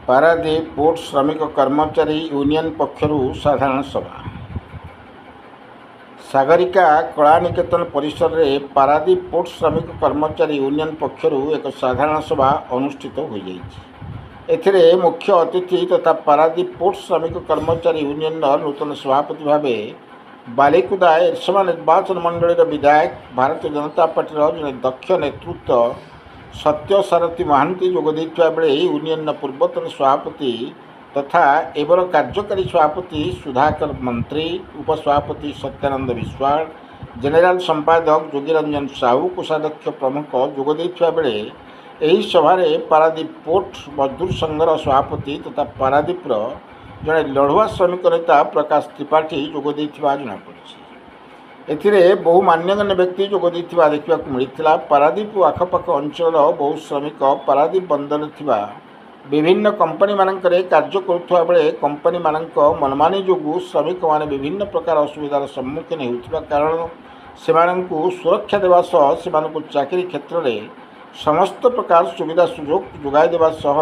Paradip port ଶ୍ରମିକ କର୍ମଚାରୀ union ପକ୍ଷରୁ ସାଧାରଣ ସଭା। ସାଗରିକା କଳାନିକେତନ ପରିସରରେ ପାରାଦୀପ ପୋର୍ଟ ଶ୍ରମିକ କର୍ମଚାରୀ ୟୁନିୟନ ପକ୍ଷରୁ ଏକ ସାଧାରଣ ସଭା ଅନୁଷ୍ଠିତ ହୋଇଯାଇଛି। ଏଥିରେ ମୁଖ୍ୟ ଅତିଥି ତଥା ପାରାଦୀପ ପୋର୍ଟ ଶ୍ରମିକ କର୍ମଚାରୀ ୟୁନିୟନର ନୂତନ ସଭାପତି ଭାବେ ବାଲିକୁଦା ଏରସମା ନିର୍ବାଚନ ମଣ୍ଡଳୀର ବିଧାୟକ, ଭାରତୀୟ ଜନତା ପାର୍ଟିର ଜଣେ ଦକ୍ଷ ନେତୃତ୍ୱ ସତ୍ୟ ସାରଥୀ ମହାନ୍ତି ଯୋଗ ଦେଇଥିବା ବେଳେ ୟୁନିୟନର ପୂର୍ବତନ ସଭାପତି ତଥା ଏବର କାର୍ଯ୍ୟକାରୀ ସଭାପତି ସୁଧାକର ମନ୍ତ୍ରୀ, ଉପସଭାପତି ସତ୍ୟାନନ୍ଦ ବିଶ୍ୱାଳ, ଜେନେରାଲ ସମ୍ପାଦକ ଯୋଗୀରଞ୍ଜନ ସାହୁ, କୋଷାଧ୍ୟକ୍ଷ ପ୍ରମୁଖ ଯୋଗ ଦେଇଥିବା ବେଳେ ଏହି ସଭାରେ ପାରାଦୀପ ପୋର୍ଟ ମଜଦୁର ସଂଘର ସଭାପତି ତଥା ପାରାଦୀପର ଜଣେ ଲଢ଼ୁଆ ଶ୍ରମିକ ନେତା ପ୍ରକାଶ ତ୍ରିପାଠୀ ଯୋଗ ଦେଇଥିବା ଜଣାପଡ଼ିଛି। ଏଥିରେ ବହୁ ମାନ୍ୟଗଣ୍ୟ ବ୍ୟକ୍ତି ଯୋଗ ଦେଇଥିବା ଦେଖିବାକୁ ମିଳିଥିଲା। ପାରାଦୀପ ଓ ଆଖପାଖ ଅଞ୍ଚଳର ବହୁ ଶ୍ରମିକ ପାରାଦୀପ ବନ୍ଦରରେ ଥିବା ବିଭିନ୍ନ କମ୍ପାନୀମାନଙ୍କରେ କାର୍ଯ୍ୟ କରୁଥିବା ବେଳେ କମ୍ପାନୀମାନଙ୍କ ମନମାନି ଯୋଗୁଁ ଶ୍ରମିକମାନେ ବିଭିନ୍ନ ପ୍ରକାର ଅସୁବିଧାର ସମ୍ମୁଖୀନ ହେଉଥିବା କାରଣ ସେମାନଙ୍କୁ ସୁରକ୍ଷା ଦେବା ସହ ସେମାନଙ୍କୁ ଚାକିରି କ୍ଷେତ୍ରରେ ସମସ୍ତ ପ୍ରକାର ସୁବିଧା ସୁଯୋଗ ଯୋଗାଇ ଦେବା ସହ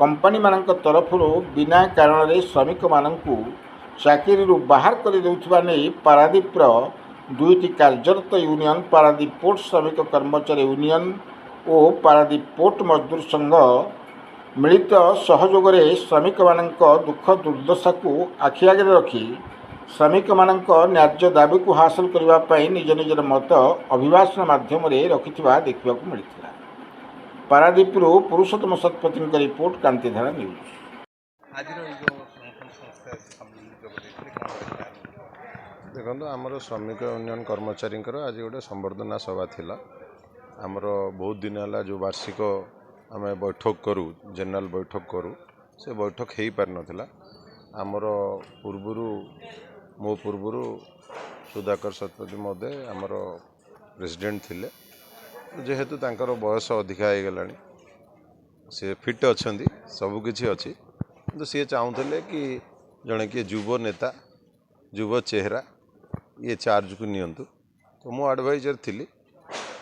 କମ୍ପାନୀମାନଙ୍କ ତରଫରୁ ବିନା କାରଣରେ ଶ୍ରମିକମାନଙ୍କୁ ଚାକିରିରୁ ବାହାର କରିଦେଉଥିବା ନେଇ ପାରାଦୀପର ଦୁଇଟି କାର୍ଯ୍ୟରତ ୟୁନିୟନ, ପାରାଦୀପ ପୋର୍ଟ ଶ୍ରମିକ କର୍ମଚାରୀ ୟୁନିୟନ ଓ ପାରାଦୀପ ପୋର୍ଟ ମଜଦୁର ସଂଘ ମିଳିତ ସହଯୋଗରେ ଶ୍ରମିକମାନଙ୍କ ଦୁଃଖ ଦୁର୍ଦ୍ଦଶାକୁ ଆଖି ଆଗରେ ରଖି ଶ୍ରମିକମାନଙ୍କ ନ୍ୟାଯ୍ୟ ଦାବିକୁ ହାସଲ କରିବା ପାଇଁ ନିଜ ନିଜର ମତ ଅଭିଭାଷଣ ମାଧ୍ୟମରେ ରଖିଥିବା ଦେଖିବାକୁ ମିଳିଥିଲା। ପାରାଦୀପରୁ ପୁରୁଷୋତ୍ତମ ଶତପଥୀଙ୍କ ରିପୋର୍ଟ, କ୍ରାନ୍ତିଧାରା ନ୍ୟୁଜ୍। ଆଜିର ଏଇ ଯେଉଁ ସଂଗଠନ ସଂସ୍ଥା ସମ୍ମିଳନୀ ଯୋଗ ଦେଇଥିଲେ, କ'ଣ ରହିଥିଲା? ଦେଖନ୍ତୁ, ଆମର ଶ୍ରମିକ ୟୁନିୟନ କର୍ମଚାରୀଙ୍କର ଆଜି ଗୋଟେ ସମ୍ବର୍ଦ୍ଧନା ସଭା ଥିଲା। ଆମର ବହୁତ ଦିନ ହେଲା ଯେଉଁ ବାର୍ଷିକ ଆମେ ବୈଠକ କରୁ, ଜେନେରାଲ ବୈଠକ କରୁ, ସେ ବୈଠକ ହେଇପାରିନଥିଲା। ଆମର ପୂର୍ବରୁ, ମୋ ପୂର୍ବରୁ ସୁଧାକର ଶତପଥୀ ମହୋଦୟ ଆମର ପ୍ରେସିଡେଣ୍ଟ ଥିଲେ। ଯେହେତୁ ତାଙ୍କର ବୟସ ଅଧିକା ହେଇଗଲାଣି, ସେ ଫିଟ୍ ଅଛନ୍ତି, ସବୁକିଛି ଅଛି, କିନ୍ତୁ ସିଏ ଚାହୁଁଥିଲେ କି ଜଣେ କିଏ ଯୁବ ନେତା, ଯୁବ ଚେହେରା ଇଏ ଚାର୍ଜକୁ ନିଅନ୍ତୁ। ତ ମୁଁ ଆଡ଼ଭାଇଜର ଥିଲି।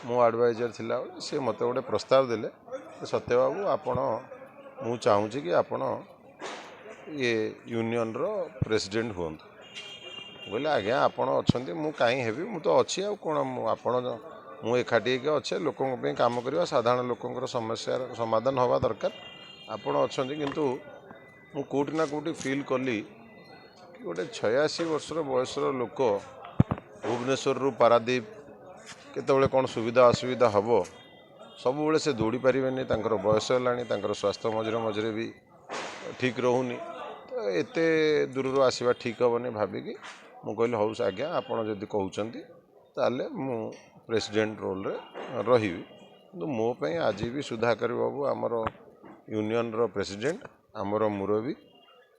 ମୁଁ ଆଡ଼ଭାଇଜର ଥିଲାବେଳେ ସିଏ ମୋତେ ଗୋଟେ ପ୍ରସ୍ତାବ ଦେଲେ, ସତ୍ୟବାବୁ ଆପଣ, ମୁଁ ଚାହୁଁଛି କି ଆପଣ ଇଏ ୟୁନିୟନର ପ୍ରେସିଡେଣ୍ଟ ହୁଅନ୍ତୁ। ମୁଁ କହିଲି, ଆଜ୍ଞା ଆପଣ ଅଛନ୍ତି, ମୁଁ କାହିଁ ହେବି? ମୁଁ ତ ଅଛି, ଆଉ କ'ଣ? ମୁଁ ଆପଣ ମୁଁ ଏକାଠି ହେଇକି ଅଛେ, ଲୋକଙ୍କ ପାଇଁ କାମ କରିବା, ସାଧାରଣ ଲୋକଙ୍କର ସମସ୍ୟାର ସମାଧାନ ହେବା ଦରକାର, ଆପଣ ଅଛନ୍ତି। କିନ୍ତୁ ମୁଁ କେଉଁଠି ନା କେଉଁଠି ଫିଲ୍ କଲି କି ଗୋଟେ 86 ବର୍ଷର ବୟସର ଲୋକ ଭୁବନେଶ୍ୱରରୁ ପାରାଦୀପ କେତେବେଳେ କ'ଣ ସୁବିଧା ଅସୁବିଧା ହେବ, ସବୁବେଳେ ସେ ଦୌଡ଼ି ପାରିବେନି। ତାଙ୍କର ବୟସ ହେଲାଣି, ତାଙ୍କର ସ୍ୱାସ୍ଥ୍ୟ ମଝିରେ ମଝିରେ ବି ଠିକ୍ ରହୁନି। ତ ଏତେ ଦୂରରୁ ଆସିବା ଠିକ୍ ହେବନି ଭାବିକି ମୁଁ କହିଲି, ହଉ ଆଜ୍ଞା, ଆପଣ ଯଦି କହୁଛନ୍ତି ତାହେଲେ ମୁଁ ପ୍ରେସିଡେଣ୍ଟ ରୋଲରେ ରହିବି। କିନ୍ତୁ ମୋ ପାଇଁ ଆଜି ବି ସୁଧାକର ବାବୁ ଆମର ୟୁନିୟନର ପ୍ରେସିଡେଣ୍ଟ, ଆମର ମୁରବୀ,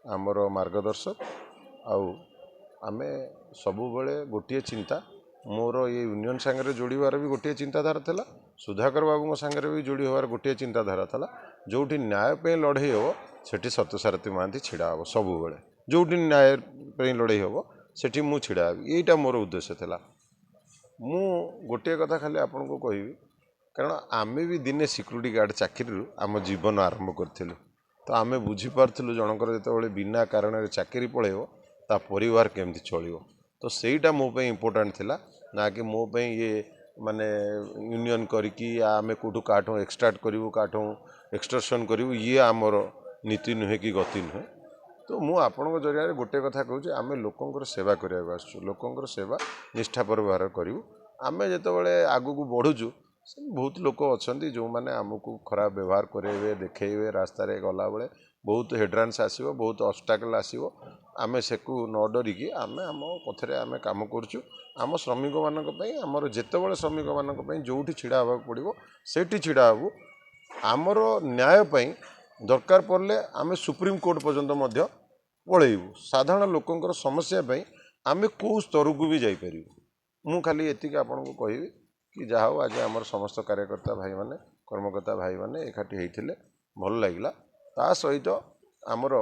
ଆମର ମାର୍ଗଦର୍ଶକ। ଆଉ ଆମେ ସବୁବେଳେ ଗୋଟିଏ ଚିନ୍ତା, ମୋର ଏ ୟୁନିୟନ ସାଙ୍ଗରେ ଯୋଡ଼ିବାର ବି ଗୋଟିଏ ଚିନ୍ତାଧାରା ଥିଲା, ସୁଧାକର ବାବୁଙ୍କ ସାଙ୍ଗରେ ବି ଯୋଡ଼ି ହେବାର ଗୋଟିଏ ଚିନ୍ତାଧାରା ଥିଲା, ଯେଉଁଠି ନ୍ୟାୟ ପାଇଁ ଲଢ଼େଇ ହେବ ସେଠି ସତ୍ୟସାରଥୀ ମହାନ୍ତି ଛିଡ଼ା ହେବ। ସବୁବେଳେ ଯେଉଁଠି ନ୍ୟାୟ ପାଇଁ ଲଢ଼େଇ ହେବ ସେଠି ମୁଁ ଛିଡ଼ା ହେବି, ଏଇଟା ମୋର ଉଦ୍ଦେଶ୍ୟ ଥିଲା। ମୁଁ ଗୋଟିଏ କଥା ଖାଲି ଆପଣଙ୍କୁ କହିବି, କାରଣ ଆମେ ବି ଦିନେ ସିକ୍ୟୁରିଟି ଗାର୍ଡ଼ ଚାକିରିରୁ ଆମ ଜୀବନ ଆରମ୍ଭ କରିଥିଲୁ। ତ ଆମେ ବୁଝିପାରୁଥିଲୁ ଜଣଙ୍କର ଯେତେବେଳେ ବିନା କାରଣରେ ଚାକିରି ପଳେଇବ, ତା ପରିବାର କେମିତି ଚଳିବ। ତ ସେଇଟା ମୋ ପାଇଁ ଇମ୍ପୋର୍ଟାଣ୍ଟ ଥିଲା, ନା କି ମୋ ପାଇଁ ଇଏ ମାନେ ୟୁନିୟନ କରିକି ଆମେ କେଉଁଠୁ କାହାଠୁ ଏକ୍ସଟ୍ରାକ୍ଟ କରିବୁ, କାହାଠୁ ଏକ୍ସଟର୍ସନ୍ କରିବୁ, ଇଏ ଆମର ନୀତି ନୁହେଁ କି ଗତି ନୁହେଁ। ତ ମୁଁ ଆପଣଙ୍କ ଜରିଆରେ ଗୋଟେ କଥା କହୁଛି, ଆମେ ଲୋକଙ୍କର ସେବା କରିବାକୁ ଆସିଛୁ, ଲୋକଙ୍କର ସେବା ନିଷ୍ଠାପର ଭାବରେ କରିବୁ। ଆମେ ଯେତେବେଳେ ଆଗକୁ ବଢ଼ୁଛୁ, ସେ ବହୁତ ଲୋକ ଅଛନ୍ତି ଯେଉଁମାନେ ଆମକୁ ଖରାପ ବ୍ୟବହାର କରାଇବେ, ଦେଖେଇବେ, ରାସ୍ତାରେ ଗଲାବେଳେ ବହୁତ ହିଣ୍ଡ୍ରାନ୍ସ ଆସିବ, ବହୁତ ଅବଷ୍ଟାକଲ୍ ଆସିବ। ଆମେ ସେକୁ ନ ଡରିକି ଆମେ ଆମ ପଥରେ ଆମେ କାମ କରୁଛୁ ଆମ ଶ୍ରମିକମାନଙ୍କ ପାଇଁ। ଆମର ଯେତେବେଳେ ଶ୍ରମିକମାନଙ୍କ ପାଇଁ ଯେଉଁଠି ଛିଡ଼ା ହେବାକୁ ପଡ଼ିବ ସେଇଠି ଛିଡ଼ା ହେବୁ। ଆମର ନ୍ୟାୟ ପାଇଁ ଦରକାର ପଡ଼ିଲେ ଆମେ ସୁପ୍ରିମକୋର୍ଟ ପର୍ଯ୍ୟନ୍ତ ମଧ୍ୟ ପଳେଇବୁ। ସାଧାରଣ ଲୋକଙ୍କର ସମସ୍ୟା ପାଇଁ ଆମେ କେଉଁ ସ୍ତରକୁ ବି ଯାଇପାରିବୁ। ମୁଁ ଖାଲି ଏତିକି ଆପଣଙ୍କୁ କହିବି କି ଯାହା ହଉ, ଆଜି ଆମର ସମସ୍ତ କାର୍ଯ୍ୟକର୍ତ୍ତା ଭାଇମାନେ, କର୍ମକର୍ତ୍ତା ଭାଇମାନେ ଏକାଠି ହେଇଥିଲେ, ଭଲ ଲାଗିଲା। ତା ସହିତ ଆମର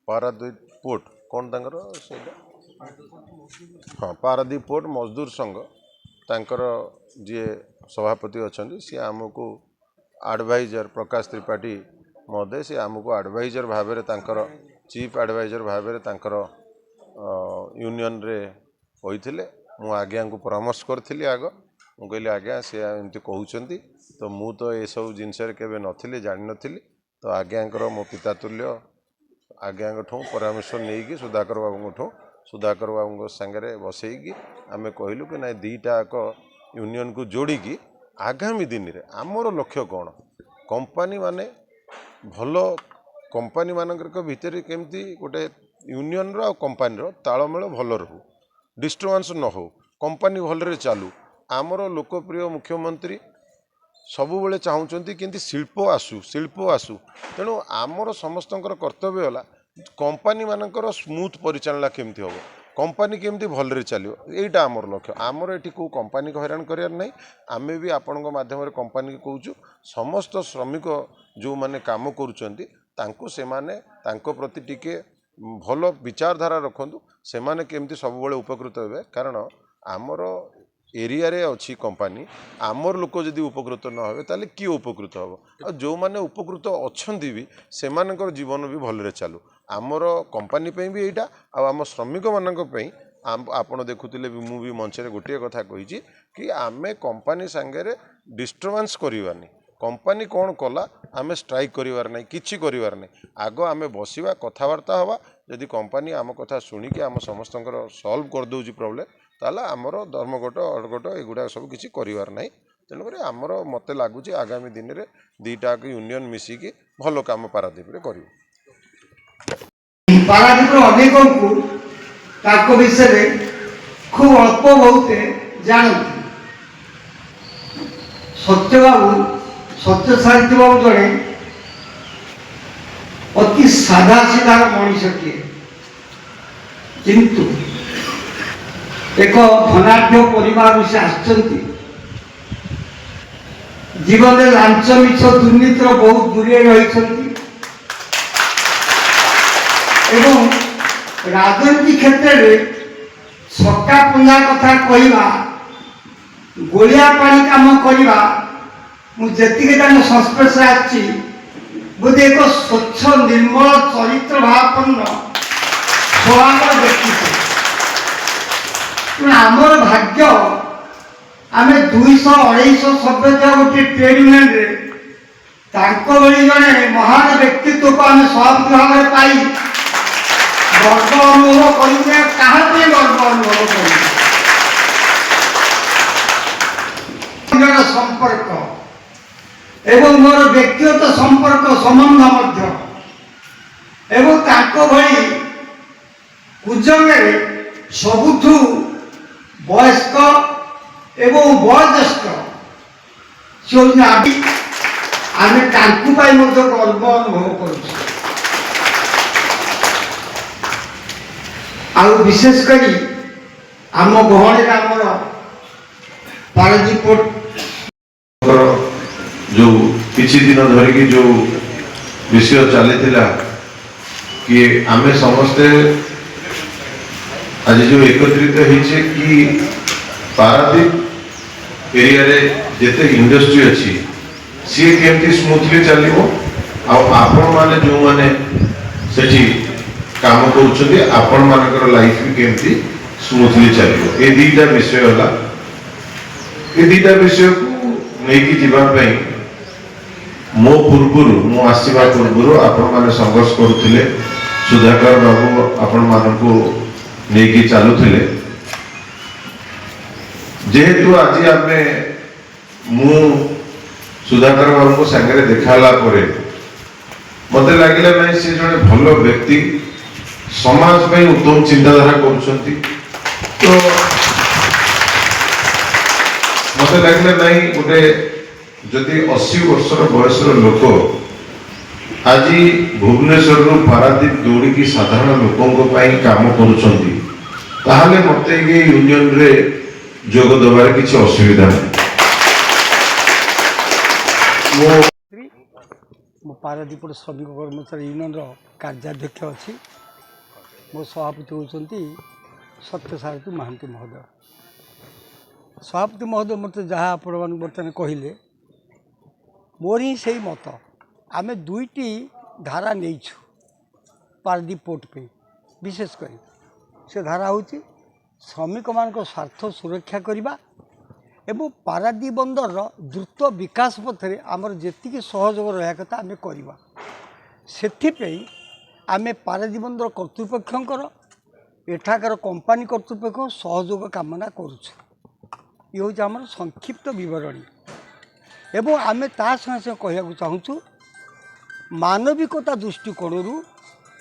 ପାରାଦ୍ୱୀପ ପୋର୍ଟ, କ'ଣ ତାଙ୍କର ସେଇଟା, ହଁ, ପାରାଦ୍ୱୀପ ପୋର୍ଟ ମଜଦୁର ସଂଘ, ତାଙ୍କର ଯିଏ ସଭାପତି ଅଛନ୍ତି, ସିଏ ଆମକୁ ଆଡ଼ଭାଇଜର ପ୍ରକାଶ ତ୍ରିପାଠୀ ମହୋଦୟ, ସେ ଆମକୁ ଆଡ଼ଭାଇଜର ଭାବରେ, ତାଙ୍କର ଚିଫ୍ ଆଡ଼ଭାଇଜର ଭାବରେ ତାଙ୍କର ୟୁନିୟନରେ କହିଥିଲେ। ମୁଁ ଆଜ୍ଞାଙ୍କୁ ପରାମର୍ଶ କରିଥିଲି ଆଗ। ମୁଁ କହିଲି, ଆଜ୍ଞା, ସେ ଏମିତି କହୁଛନ୍ତି ତ, ମୁଁ ତ ଏସବୁ ଜିନିଷରେ କେବେ ନଥିଲି, ଜାଣିନଥିଲି। ତ ଆଜ୍ଞାଙ୍କର, ମୋ ପିତା ତୁଲ୍ୟ ଆଜ୍ଞାଙ୍କଠୁ ପରାମର୍ଶ ନେଇକି, ସୁଧାକର ବାବୁଙ୍କଠୁ, ସୁଧାକର ବାବୁଙ୍କ ସାଙ୍ଗରେ ବସେଇକି ଆମେ କହିଲୁ କି ନାଇଁ, ଦୁଇଟା ଯାକ ୟୁନିୟନକୁ ଯୋଡ଼ିକି ଆଗାମୀ ଦିନରେ ଆମର ଲକ୍ଷ୍ୟ କ'ଣ, କମ୍ପାନୀ ମାନେ ଭଲ, କମ୍ପାନୀ ମାନଙ୍କର ଭିତରେ କେମିତି ଗୋଟେ ୟୁନିୟନର ଆଉ କମ୍ପାନୀର ତାଳମେଳ ଭଲ ରହୁ, ଡିଷ୍ଟର୍ବାନ୍ସ ନ ହଉ, କମ୍ପାନୀ ଭଲରେ ଚାଲୁ। ଆମର ଲୋକପ୍ରିୟ ମୁଖ୍ୟମନ୍ତ୍ରୀ ସବୁବେଳେ ଚାହୁଁଛନ୍ତି କେମିତି ଶିଳ୍ପ ଆସୁ, ଶିଳ୍ପ ଆସୁ। ତେଣୁ ଆମର ସମସ୍ତଙ୍କର କର୍ତ୍ତବ୍ୟ ହେଲା କମ୍ପାନୀ ମାନଙ୍କର ସ୍ମୁଥ୍ ପରିଚାଳନା କେମିତି ହେବ, କମ୍ପାନୀ କେମିତି ଭଲରେ ଚାଲିବ, ଏଇଟା ଆମର ଲକ୍ଷ୍ୟ। ଆମର ଏଠି କେଉଁ କମ୍ପାନୀକୁ ହଇରାଣ କରିବାର ନାହିଁ। ଆମେ ବି ଆପଣଙ୍କ ମାଧ୍ୟମରେ କମ୍ପାନୀକି କହୁଛୁ, ସମସ୍ତ ଶ୍ରମିକ ଯେଉଁମାନେ କାମ କରୁଛନ୍ତି, ତାଙ୍କୁ ସେମାନେ ତାଙ୍କ ପ୍ରତି ଟିକେ ଭଲ ବିଚାରଧାରା ରଖନ୍ତୁ, ସେମାନେ କେମିତି ସବୁବେଳେ ଉପକୃତ ହେବେ। କାରଣ ଆମର ଏରିଆରେ ଅଛି କମ୍ପାନୀ, ଆମର ଲୋକ ଯଦି ଉପକୃତ ନ ହେବେ, ତାହେଲେ କିଏ ଉପକୃତ ହେବ? ଆଉ ଯେଉଁମାନେ ଉପକୃତ ଅଛନ୍ତି ବି, ସେମାନଙ୍କର ଜୀବନ ବି ଭଲରେ ଚାଲୁ। ଆମର କମ୍ପାନୀ ପାଇଁ ବି ଏଇଟା ଆଉ ଆମ ଶ୍ରମିକମାନଙ୍କ ପାଇଁ। ଆପଣ ଦେଖୁଥିଲେ ବି, ମୁଁ ବି ମଞ୍ଚରେ ଗୋଟିଏ କଥା କହିଛି କି ଆମେ କମ୍ପାନୀ ସାଙ୍ଗରେ ଡିଷ୍ଟର୍ବାନ୍ସ କରିବାନି। କମ୍ପାନୀ କ'ଣ କଲା, ଆମେ ଷ୍ଟ୍ରାଇକ୍ କରିବାର ନାହିଁ, କିଛି କରିବାର ନାହିଁ। ଆଗ ଆମେ ବସିବା, କଥାବାର୍ତ୍ତା ହେବା। ଯଦି କମ୍ପାନୀ ଆମ କଥା ଶୁଣିକି ଆମ ସମସ୍ତଙ୍କର ସଲ୍ଭ କରିଦେଉଛି ପ୍ରୋବ୍ଲେମ୍, ତାହେଲେ ଆମର ଧର୍ମଘଟ ଅଡ଼ଘଟ ଏଗୁଡ଼ା ସବୁ କିଛି କରିବାର ନାହିଁ। ତେଣୁକରି ଆମର ମୋତେ ଲାଗୁଛି ଆଗାମୀ ଦିନରେ ଦୁଇଟା ୟୁନିୟନ ମିଶିକି ଭଲ କାମ ପାରାଦୀପରେ କରିବ। ପାରାଦୀପର ଅନେକଙ୍କୁ ତାଙ୍କ ବିଷୟରେ ଖୁବ୍ ଅଳ୍ପ ବହୁତେ ଜାଣନ୍ତି। ସତ୍ୟବାବୁ, ସତ୍ୟସାରଥୀ ବାବୁ ଜଣେ ଅତି ସାଧା ସିଧା ମଣିଷଟିଏ, କିନ୍ତୁ ଏକ ଧନାଢ୍ୟ ପରିବାରରୁ ସେ ଆସିଛନ୍ତି। ଜୀବନରେ ଲାଞ୍ଚ, ମିଛ, ଦୁର୍ନୀତିର ବହୁତ ଦୂରରେ ରହିଛନ୍ତି ଏବଂ ରାଜନୀତି କ୍ଷେତ୍ରରେ ଛକା ପଞ୍ଝା କଥା କହିବା, ଗୋଳିଆ ପାଣି କାମ କରିବା, ମୁଁ ଯେତିକି ତାଙ୍କ ସଂସ୍ପର୍ଶରେ ଆସିଛି, ବୋଧେ ଏକ ସ୍ୱଚ୍ଛ ନିର୍ମଳ ଚରିତ୍ର ଭାବାପନ୍ନ ସ୍ୱଭାବର ବ୍ୟକ୍ତିତ୍ୱ। ତେଣୁ ଆମର ଭାଗ୍ୟ, ଆମେ 200 250 ସଭ୍ୟ ଥିବା ଗୋଟିଏ ଟ୍ରେଡ୍ ୟୁନିୟନରେ ତାଙ୍କ ଭଳି ଜଣେ ମହାନ ବ୍ୟକ୍ତିତ୍ୱକୁ ଆମେ ସଭାପତି ଭାବରେ ପାଇ ଗର୍ବ ଅନୁଭବ କରିବୁ ନା କାହା ପାଇଁ ଗର୍ବ ଅନୁଭବ କରିବୁ? ନିଜର ସମ୍ପର୍କ ଏବଂ ମୋର ବ୍ୟକ୍ତିଗତ ସମ୍ପର୍କ ସମ୍ବନ୍ଧ ମଧ୍ୟ ଏବଂ ତାଙ୍କ ଭଳି କୁଜଙ୍ଗରେ ସବୁଠୁ ବୟସ୍କ ଏବଂ ବୟୋଜ୍ୟେଷ୍ଠ ସେ ହେଉଛନ୍ତି। ଆମେ ତାଙ୍କୁ ପାଇଁ ମଧ୍ୟ ଗର୍ବ ଅନୁଭବ କରୁଛୁ। ଆଉ ବିଶେଷ କରି ଆମ ଗହଣରେ ଆମର ପାରାଦୀପ ଯେଉଁ କିଛି ଦିନ ଧରିକି ଯେଉଁ ବିଷୟ ଚାଲିଥିଲା କି ଆମେ ସମସ୍ତେ ଆଜି ଯେଉଁ ଏକତ୍ରିତ ହେଇଛେ କି ପାରାଦୀପ ଏରିଆରେ ଯେତେ ଇଣ୍ଡଷ୍ଟ୍ରି ଅଛି, ସିଏ କେମିତି ସ୍ମୁଥଲି ଚାଲିବ ଆଉ ଆପଣମାନେ ଯେଉଁମାନେ ସେଠି କାମ କରୁଛନ୍ତି, ଆପଣମାନଙ୍କର ଲାଇଫ୍ ବି କେମିତି ସ୍ମୁଥଲି ଚାଲିବ, ଏ ଦୁଇଟା ବିଷୟ ହେଲା। ଏ ଦୁଇଟା ବିଷୟକୁ ନେଇକି ଯିବା ପାଇଁ ମୋ ପୂର୍ବରୁ, ମୁଁ ଆସିବା ପୂର୍ବରୁ ଆପଣମାନେ ସଂଘର୍ଷ କରୁଥିଲେ, ସୁଧାକର ବାବୁ ଆପଣମାନଙ୍କୁ ନେଇକି ଚାଲୁଥିଲେ। ଯେହେତୁ ଆଜି ଆମେ, ମୁଁ ସୁଧାକର ବାବୁଙ୍କ ସାଙ୍ଗରେ ଦେଖା ହେଲା ପରେ ମତେ ଲାଗିଲା, ନାଇଁ, ସେ ଜଣେ ଭଲ ବ୍ୟକ୍ତି, ସମାଜ ପାଇଁ ଉତ୍ତମ ଚିନ୍ତାଧାରା କରୁଛନ୍ତି। ତ ମତେ ଲାଗିଲା, ନାଇଁ, ଗୋଟେ ଯଦି 80 ବର୍ଷର ବୟସର ଲୋକ ଆଜି ଭୁବନେଶ୍ୱରରୁ ପାରାଦୀପ ଦୌଡ଼ିକି ସାଧାରଣ ଲୋକଙ୍କ ପାଇଁ କାମ କରୁଛନ୍ତି, ତାହେଲେ ମତେ ଏ ୟୁନିୟନରେ ଯୋଗ ଦେବାରେ କିଛି ଅସୁବିଧା ନାହିଁ। ମୁଁ ମୁଁ ପାରାଦୀପର ଶ୍ରମିକ କର୍ମଚାରୀ ୟୁନିୟନର କାର୍ଯ୍ୟାଧ୍ୟକ୍ଷ ଅଛି। ମୋ ସଭାପତି ହେଉଛନ୍ତି ସତ୍ୟସାରଥୀ ମହାନ୍ତି ମହୋଦୟ। ସଭାପତି ମହୋଦୟ ମୋତେ ଯାହା ଆପଣମାନଙ୍କୁ ବର୍ତ୍ତମାନ କହିଲେ, ମୋର ହିଁ ସେଇ ମତ। ଆମେ ଦୁଇଟି ଧାରା ନେଇଛୁ ପାରାଦୀପ ପୋର୍ଟ ପାଇଁ। ବିଶେଷ କରି ସେ ଧାରା ହେଉଛି ଶ୍ରମିକମାନଙ୍କ ସ୍ୱାର୍ଥ ସୁରକ୍ଷା କରିବା ଏବଂ ପାରାଦୀପ ବନ୍ଦରର ଦ୍ରୁତ ବିକାଶ ପଥରେ ଆମର ଯେତିକି ସହଯୋଗ ରହିବା କଥା ଆମେ କରିବା। ସେଥିପାଇଁ ଆମେ ପାରାଦୀପ ବନ୍ଦର କର୍ତ୍ତୃପକ୍ଷଙ୍କର, ଏଠାକାର କମ୍ପାନୀ କର୍ତ୍ତୃପକ୍ଷ ସହଯୋଗ କାମନା କରୁଛୁ। ଇଏ ହେଉଛି ଆମର ସଂକ୍ଷିପ୍ତ ବିବରଣୀ। ଏବଂ ଆମେ ତା ସଙ୍ଗେ ସଙ୍ଗେ କହିବାକୁ ଚାହୁଁଛୁ, ମାନବିକତା ଦୃଷ୍ଟିକୋଣରୁ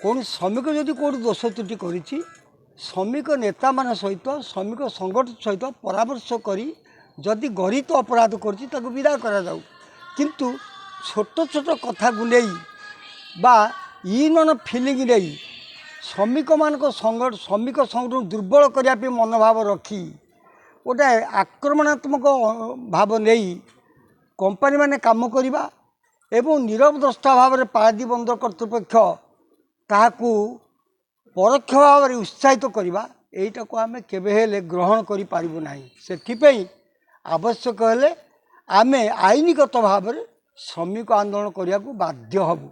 କୌଣସି ଶ୍ରମିକ ଯଦି କେଉଁଠି ଦୋଷ ତ୍ରୁଟି କରିଛି, ଶ୍ରମିକ ନେତାମାନଙ୍କ ସହିତ, ଶ୍ରମିକ ସଂଗଠନ ସହିତ ପରାମର୍ଶ କରି ଯଦି ଗର୍ହିତ ଅପରାଧ କରିଛି, ତାକୁ ବିଦା କରାଯାଉ। କିନ୍ତୁ ଛୋଟ ଛୋଟ କଥାକୁ ନେଇ ବା ୟୁନିଅନ୍ ଫିଲିଂ ନେଇ ଶ୍ରମିକମାନଙ୍କ ଶ୍ରମିକ ସଂଗଠନ ଦୁର୍ବଳ କରିବା ପାଇଁ ମନୋଭାବ ରଖି, ଗୋଟେ ଆକ୍ରମଣାତ୍ମକ ଭାବ ନେଇ କମ୍ପାନୀମାନେ କାମ କରିବା ଏବଂ ନିରବ ଦ୍ରଷ୍ଟା ଭାବରେ ପାରାଦୀପ ବନ୍ଦର କର୍ତ୍ତୃପକ୍ଷ ତାହାକୁ ପରୋକ୍ଷ ଭାବରେ ଉତ୍ସାହିତ କରିବା, ଏଇଟାକୁ ଆମେ କେବେ ହେଲେ ଗ୍ରହଣ କରିପାରିବୁ ନାହିଁ। ସେଥିପାଇଁ ଆବଶ୍ୟକ ହେଲେ ଆମେ ଆଇନଗତ ଭାବରେ ଶ୍ରମିକ ଆନ୍ଦୋଳନ କରିବାକୁ ବାଧ୍ୟ ହେବୁ।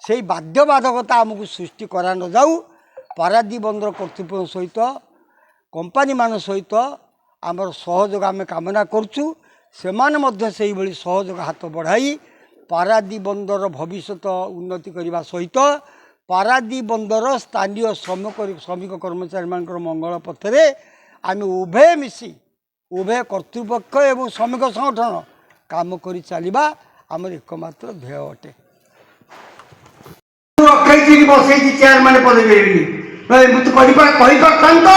ସେଇ ବାଧ୍ୟବାଧକତା ଆମକୁ ସୃଷ୍ଟି କରା ନଯାଉ। ପାରାଦୀପ ବନ୍ଦର କର୍ତ୍ତୃପକ୍ଷ ସହିତ, କମ୍ପାନୀମାନଙ୍କ ସହିତ ଆମର ସହଯୋଗ ଆମେ କାମନା କରୁଛୁ। ସେମାନେ ମଧ୍ୟ ସେଇଭଳି ସହଯୋଗ ହାତ ବଢ଼ାଇ ପାରାଦୀପ ବନ୍ଦରର ଭବିଷ୍ୟତ ଉନ୍ନତି କରିବା ସହିତ ପାରାଦୀପ ବନ୍ଦର ସ୍ଥାନୀୟ ଶ୍ରମିକ କର୍ମଚାରୀମାନଙ୍କର ମଙ୍ଗଳ ପଥରେ ଆମେ ଉଭୟ ମିଶି, ଉଭୟ କର୍ତ୍ତୃପକ୍ଷ ଏବଂ ଶ୍ରମିକ ସଂଗଠନ କାମ କରି ଚାଲିବା ଆମର ଏକମାତ୍ର ଧ୍ୟେୟ ଅଟେ। ରଖେଇଛି, ବସେଇଛି ଚେୟାରମ୍ୟାନ ପଦବୀରେ ବୋଲି ନହେଲେ ମୁଁ ତ କହିପାରିଥାନ୍ତି ତ।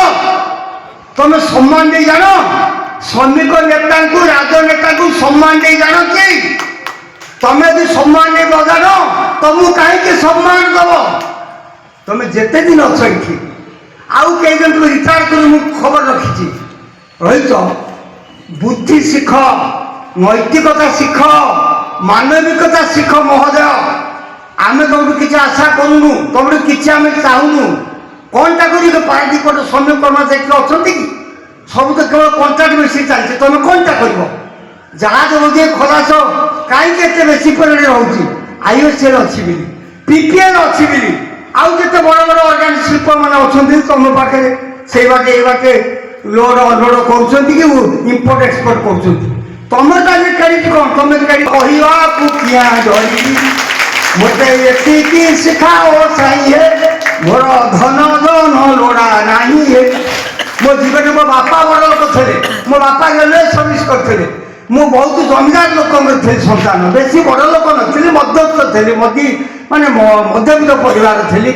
ତମେ ସମ୍ମାନ ଦେଇ ଜାଣ? ଶ୍ରମିକ ନେତାଙ୍କୁ, ରାଜନେତାଙ୍କୁ ସମ୍ମାନ ଦେଇ ଜାଣ କି? ତମେ ଯଦି ସମ୍ମାନ ଦେଇ ନ ଜାଣ, ତମକୁ କାହିଁକି ସମ୍ମାନ ଦବ? ତମେ ଯେତେ ଦିନ ଅଛ ଏଠି, ଆଉ କେହି ଜଣ ତୁମେ ରିଟାୟାର କରି, ମୁଁ ଖବର ରଖିଛି, ରହିଛ, ବୁଦ୍ଧି ଶିଖ, ନୈତିକତା ଶିଖ, ମାନବିକତା ଶିଖ ମହୋଦୟ। ଆମେ ତମଠୁ କିଛି ଆଶା କରୁନୁ, ତମଠୁ କିଛି ଆମେ ଚାହୁଁନୁ। କଣଟା କରିବ? ପାରାଦୀପ ଶ୍ରମିକ କର୍ମଚାରୀ କିଏ ଅଛନ୍ତି କି? ସବୁ ତ କେବଳ କଣ୍ଟ୍ରାକ୍ଟ ବେଶୀ ଚାଲିଛି। ତମେ କଣଟା କରିବ? ଜାହାଜ ବୋଧେ ଖଲାସ କାହିଁକି ଏତେ ବେଶୀ ପରିମାଣରେ ରହୁଛି? ଆଇଓସିଏଲ୍ ଅଛି ବୋଲି, ପିପିଏଲ୍ ଅଛି ବୋଲି, ଆଉ ଯେତେ ବଡ଼ ବଡ଼ ଅର୍ଗାନ ଶିଳ୍ପ ମାନେ ଅଛନ୍ତି ତମ ପାଖରେ, ସେଇ ବାଟେ ଏଇ ବାଟେ ଲୋଡ ଅନଲୋଡ କରୁଛନ୍ତି କି ଇମ୍ପୋର୍ଟ ଏକ୍ସପୋର୍ଟ କରୁଛନ୍ତି। ତମର ତାହେଲେ କ୍ରେଡିଟ୍ କ'ଣ? ତମେ କ୍ରେଡିଟ୍ କହିବାକୁ କିଆଁ ଡରିବି? ମୋତେ ଏତିକି ଶିଖାଅ ସାଇଁ ହେ, ମୋର ଧନ ଜନ ଲୋଡ଼ା ନାହିଁ ହେ। ମୋ ଜୀବନରେ ମୋ ବାପା ବଡ଼ ଲୋକ ଥିଲେ। ମୋ ବାପା ରେଲୱେ ସର୍ଭିସ କରିଥିଲେ। ମୁଁ ବହୁତ ଜମିଦାର ଲୋକଙ୍କର ଥିଲି ସନ୍ତାନ। ବେଶୀ ବଡ଼ ଲୋକ ନଥିଲି, ମଧ୍ୟସ୍ଥ ଥିଲି, ମାନେ ମଧ୍ୟବିତ୍ତ ପରିବାର ଥିଲି।